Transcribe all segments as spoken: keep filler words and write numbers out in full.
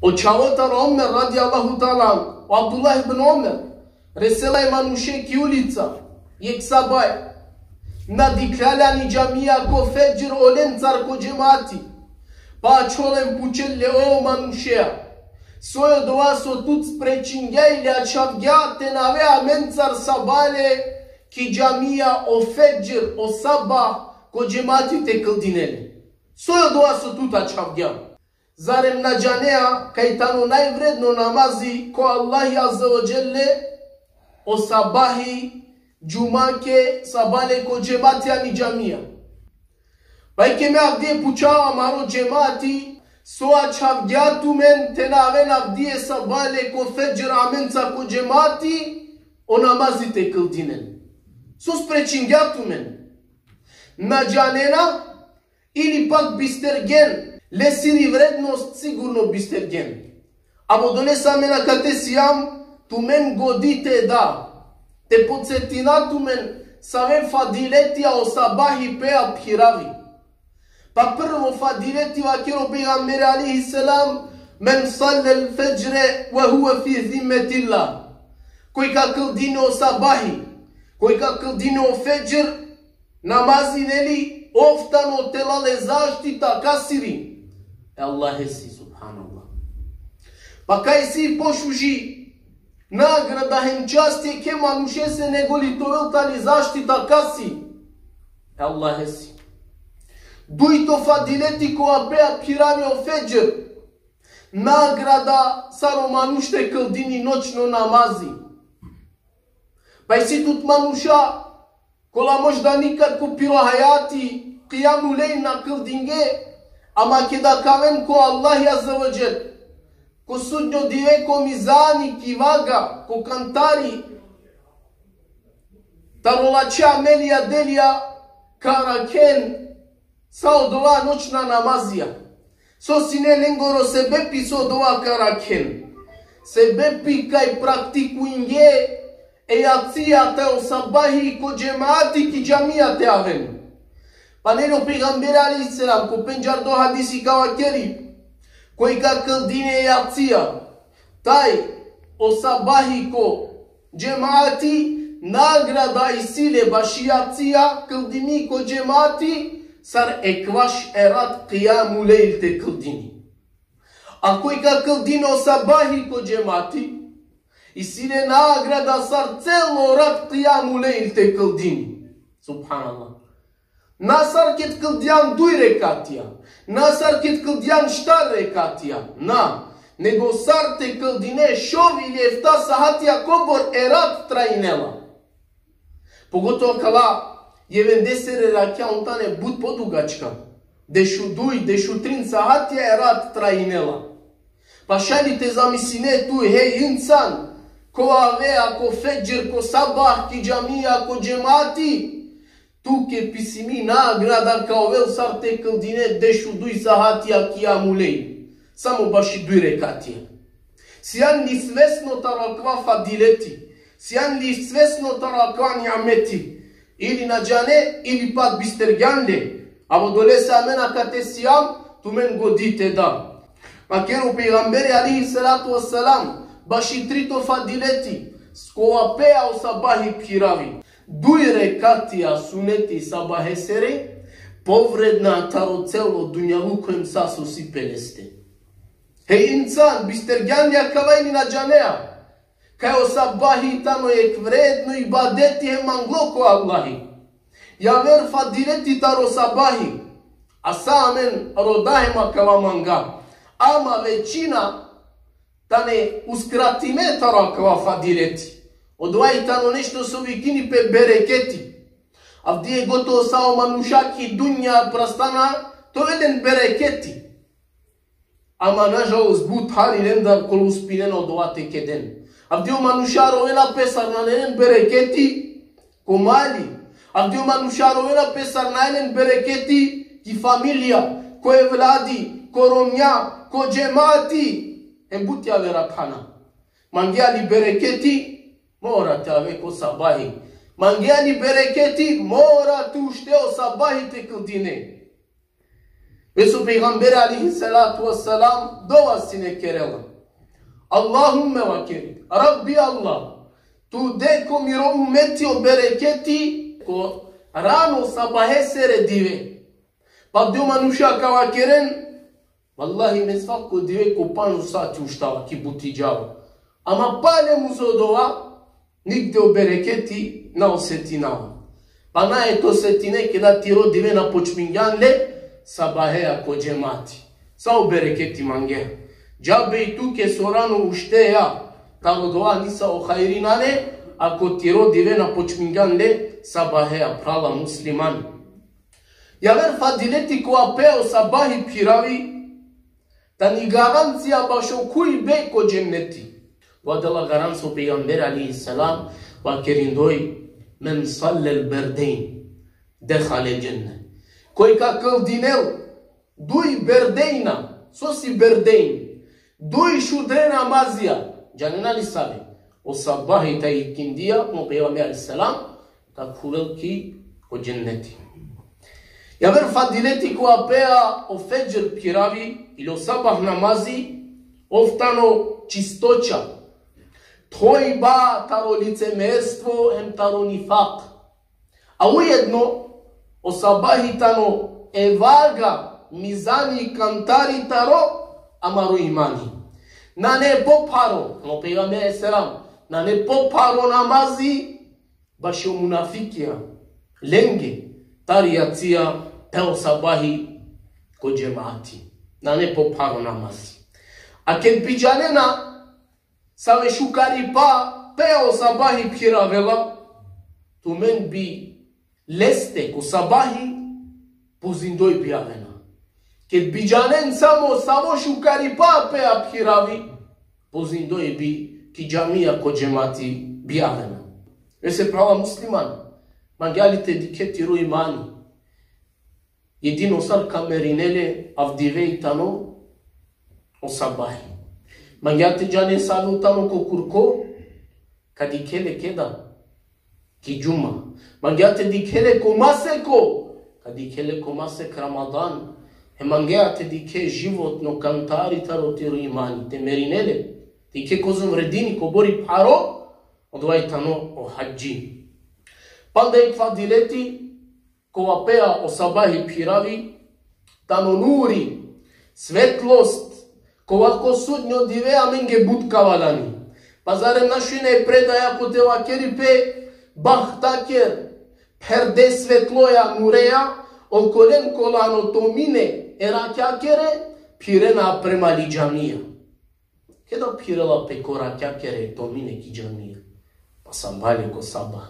O čhavo taro Omer radijallahu ta'ala anhu, o Abdullah ibn Omer, resela e manuše ki ulica, jekh sabaj. Na dikhlja le ani džamija ko fedžr olencar ko džemati. Pa ačhola em pučel le: O manušea, soj odova so tut sprečingja ili ačhavgja te na ave amencar sabale ki džamija o fedžr, o sabah, ko džemati te kldine le? Soj odova so tut ačhavgja? Zarem na džanea kaj tano najvredno namazi ko Allahi azze ve dželle o sabahi, džumake, sabale ko džemati ani džamija? Pa eke me avdive pučava amaro džemati, so ačhavgja tumen te na aven avdive sabale ko fedžr amenca ko džemati, o namazi te kldinen? So sprečingja tumen? Na džanena, ili pak bistergjen, lesiri vrednost sigurno bistergjen. Amo odolese amen akate sijam, tumen godi te da te podsetina tumen save fadiletija o sabahi pea phiravi. Pa prvo fadileti, vakeri o pejgamberi alejhi selam: Men sallel fedžre ve huve fi zimmetillah. Koj ka kldini o sabahi, koj ka kldini o fedžr namazi, neli, ov tano telal e zaštita kasiri? E Allahesi, subhanallah. Pa kaj si pošuži nagrada hem časti jekhe manušese nego li te ovel tali zaštita kasi? E Allahesi. Dujto fadileti kova pea phiravi o fedžr, nagrada sar o manuš te kldini noćno namazi. Pa isi tut manuša kola možda nikad ko piro hajati kijamu lejl na kldinge, ama keda ka aven ko Allahi azze ve dželle, ko sudnjo dive ko mizani ki vaga, ko kantari taro lačhe amelija, delija, ka arakhen sa odova noćna namazija. So sine lengoro sebepi so odova ka arakhen? Sebepi kaj praktikuinge e jacija taj o sabahi ko džemati ki džamija te aven. Pa neli o pejgamberi alejhi selam ko pendžardo hadisi ka vakeri: Koj ka kldini e jacija taj o sabahi ko džemati, nagrada isi le baši jacija kldimi ko džemati, sar ekvaš e rat kijamu lejl te kldini. A koj ka kldini o sabahi ko džemati, isi le nagrada sar celo rat kijamu lejl te kldini. Subhanallah. Na sar ked kldjan duj rekatija, na sar ked kldjan štar rekatija, na, nego sar te kldine šov ili efta sahatija kobor e rat trajinela. Pogotovo kala jevendesere rakja, on tane but podugačka. Dešuduj, dešutrin sahatija e rat trajinela. Pa šaj li te zamisline tu, hej insan, kova avea ko fedžr, ko sabah ki džamija, ko džemati, tuke pisimi nagrada ka ovel sar te kldine dešuduj sahatija kijamu lejl, samo baši duj rekatija. Sijan li svesno taro akava fadileti? Sijan li svesno taro akava niameti? Ili na džane, ili pak bistergjan le. Amo odolese amen akate sijam, tumen godi te da. Vakeri o pejgamberi alejhi salatu vesselam, baši trito fadileti, kova pea o sabahi phiravi: Duj rekatija suneti sabahesere povredna taro celo dunjaluko hem sa so si peleste. Hej insan, bistergjan li akava ili na džanea kaj o sabahi tano jekh vredno ibadeti hem manglo ko Allahi? Javer fadileti taro sabahi, a sa amen roda hem akava manga. Ama većina tane uskratime taro akava fadileti. Odova i tano nešto so vikini pe bereketi. Avdive gotovo sa o manuša ki dunja prastana te ovel len bereketi. Ama nažalost but hari lendar kola uspinena odova te keden. Avdive o manuša rovena pe sar nane len bereketi ko mali. Avdive o manuša rovena pe sar nane len bereketi ki familija, ko evladi, ko romnja, ko džemati. Hem but javera phana. Mangea li bereketi, mora te ave ko sabahi. Mangea li bereketi, mora te ušte o sabahi te kldine. Već o pejgamberi alejhi salatu vesselam dova sine kerela. Allahumme, vakeri, Rabbi Allah, tu de ko miro umeti o bereketi ko rano sabahesere dive. Pa deo manuša ka vakeren, vallahi, me svako dive ko pandž sati uštava ki buti džava. Ama palem uzo dova, nigde o bereketi na osetinava. Pa nae te osetine keda tiro dive na počmingjan le sabahea ko džemati. Sa o bereketi mangea? Džabe i tuke so rano uštea, taro dova nisa o hajri nane, ako tiro dive na počmingjan le sabahea, phrala musliman. Javer fadileti kova pe o sabahi phiravi, tani garancija bašo khujbe ko dženneti. Dova dela garancija o pejgamberi alejhi selam, vakerindoj: "Men sallel berdejn, dehalel dženne." Koj ka kldinel duj berdejna, so si berdejn, duj šudre namazija, džanena li save? O sabahi ta ikindija, o pejgamberi alejhi selam, ka khuvel ki ko dženneti. Javer fadileti kova pea o fedžr phiravi, ili o sabah namazi, ov tano čistoća, thojba taro licemerstvo hem taro nifak. A ujedno, o sabahi tano e vaga, mizani, kantari taro amaro imani. Nane popharo, o pejgamberi alejhi selam, nane popharo namazi bašo munafikija, lenge, tari jacija pe o sabahi ko džemati. Nane popharo namazi. A ked bi džanena save šukaripa pe o sabahi phiravela, tumen bi leste ko sabahi pozindoj bi avena. Ked bi džanen samo savo šukaripa pea phiravi, pozindoj bi ki džamija ko džemati bi avena. Vese, phrala musliman, mangea li te dikhe tiro imani? Jedino sar ka merine le avdive i tano o sabahi. Mangea te džane save tano ko kurko? Ka dikhe le keda? Ki džuma. Mangea te dikhe le ko maseko? Ka dikhe le ko masek Ramadan. Hem mangea te dikhe životno kantari taro tiro imani, te merine le. Dikhe kozom vredini, kobor i pharo, odova i tano o hadži. Panda jekh fadileti, kova pea o sabahi phiravi, tano nuri, svetlost, kova ko sudnjo dive amenge but ka valjani. Pa zarem našunen e predaja kote vakeri pe: bahtaker, pherde svetloja, nureja, okolen kola ano tomine e rakjakere phirena prema li džamija. Keda phirela pe ko rakjakere tomine ki džamija? Pa sabale ko sabah.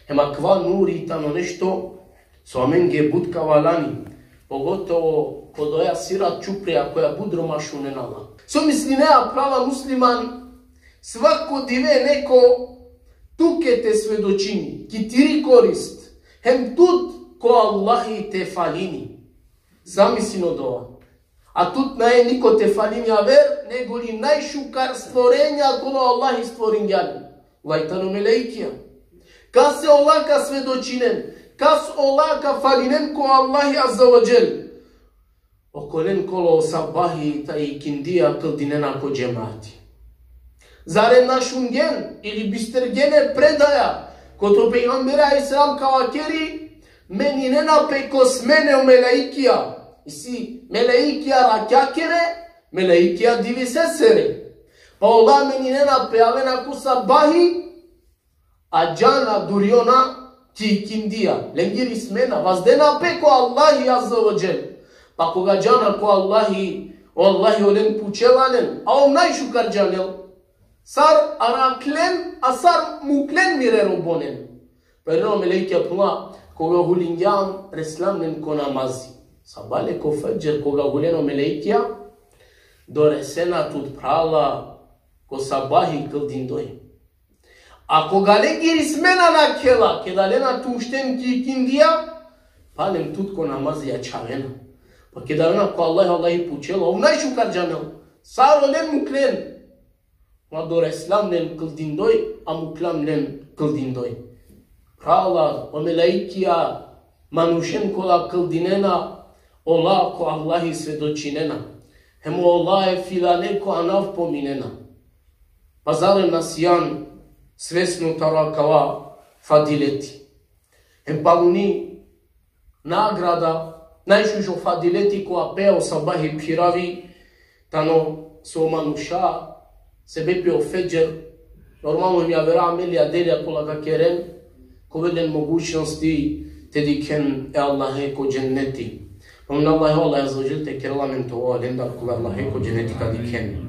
Hem akava nuri tano nešto so amenge but ka valjani, pogotovo ko doja sirat čuprija koja but drom mašunena la. So mislinea, phrala musliman, svako dive neko tuke te svedočini ki tiri korist, hem tut ko Allahi te falini. Zamislin odova. A tut nae niko te falini aver, nego li najšukar stvorenja kola o Allahi stvoringja le. Ova i tano melaikija. Kase ola ka svedočinen, kas ola ka falinen ko Allahi azze ve dželle? Okolen kola o sabahi ta ikindija kldinena ko džemati. Zarem našungen ili bistergen e predaja kote o pejgamberi alejhi selam ka vakeri: meninena pe ko smene o melaikija. Isi melaikija rakjakere, melaikija divisesere. Pa ola meninena pe, avena ko sabahi, a džana duriona ki ikindija. Lengiri smena, vazdena pe ko Allahi azze ve dželle. Pa koga džana ko Allahi, o Allahi olen pučela len: a ov najšukar džanel, sar araklen, a sar muklen mire robonen? Pherena o melaikija: puna, koga hulingjam, reslam len ko namazi. Sabale ko fedžr, koga hulen o melaikija, doresena tut, phrala, ko sabahi kldindoj. A koga lengiri smena nakhela, keda lena te ušten ki ikindija, palem tut ko namazi ačhavena. Pa keda avena ko Allahi, o Allahi pučela, ov najšukar džanel, sar olen muklen? Ma doreslam len kldindoj, a muklam len kldindoj. Phrala, o melaikija manušen kola kldinena, ola ko Allahi svedočinena, hem ola e filane ko anav pominena. Pa zar na sijan svesno taro akava fadileti? Hem paluni nagrada, najšužo fadileti kova pe o sabahi phiravi, tano so manuša, sebepi o fedžer, normalno hem javera amelija, delija kola ka keren, ka ovel len mogućnosti te dikhen e Allahe ko dženneti. Amin. Allahe, Allah azze ve dželle te kerel amen te ovel lendar kola e Allahe ko dženneti ka dikhen.